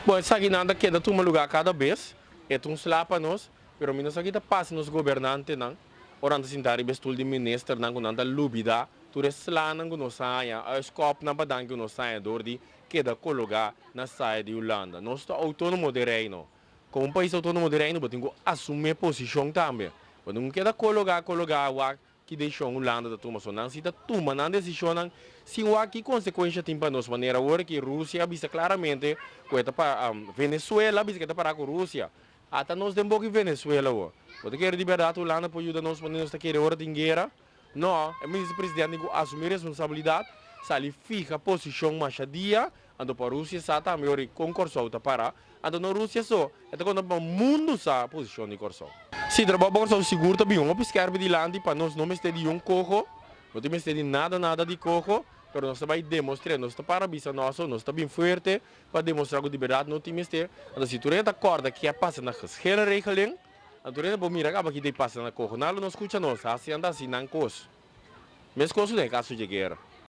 Bon, esakinan ta keda tuma lugá kada bes. E ta un sla pa nos, pero mi no sa ki ta pasa nos gobernantenan ora nan ta sinta riba e stul di ministernan ku nan ta lubidá tur e slanan ku nos a haña, e skòpnan pa danki ku nos a haña dor di keda kologá na saya di Hulanda. Nos ta outónomo den Reino. Komo un pais outónomo den Reino bo tin ku asumí e posishon tambe. Bo no keda kologá kologá wak Ki desishon Hulanda ta tuma? So nan si ta tuma nan desishonnan sin wak ki konsekuensha tin pa nos. Manera awor ki Rusia a bisa klaramente ku e ta pa Venezuela a bisa ku e ta para ku Rusia. Ata nos den boki Venezuela awor. Bo ta kere di bèrdat Hulanda por yuda nos manera nos ta kere ora tin guera? No, e minister presidente tin ku asumí responsabilidat, sali fiha posishon masha dia, anto pa Rusia sa tambe ora kon Kòrsou ta para. Anto no Rusia so, e ta konta pa mundu sa posishon di Kòrsou. Si trabou pa Kòrsou sigur ta bin hopi skèrpi dilanti pa nos no mester di un koho, no tin mester di nada nada di koho, pero nos ta bai demostr'é, nos ta para bisa nos so, nos ta bin fuerte pa demostrá ku di bèrdat no tin mester. Anto si tur hende ta kòrda ke a pasa na geschillenregeling, anto tur hende por mira kaba ki ta pasa na koho. Nan lo no skucha nos, hasi nan ta hasi nan kos. Meskos ku den e kaso dje guera.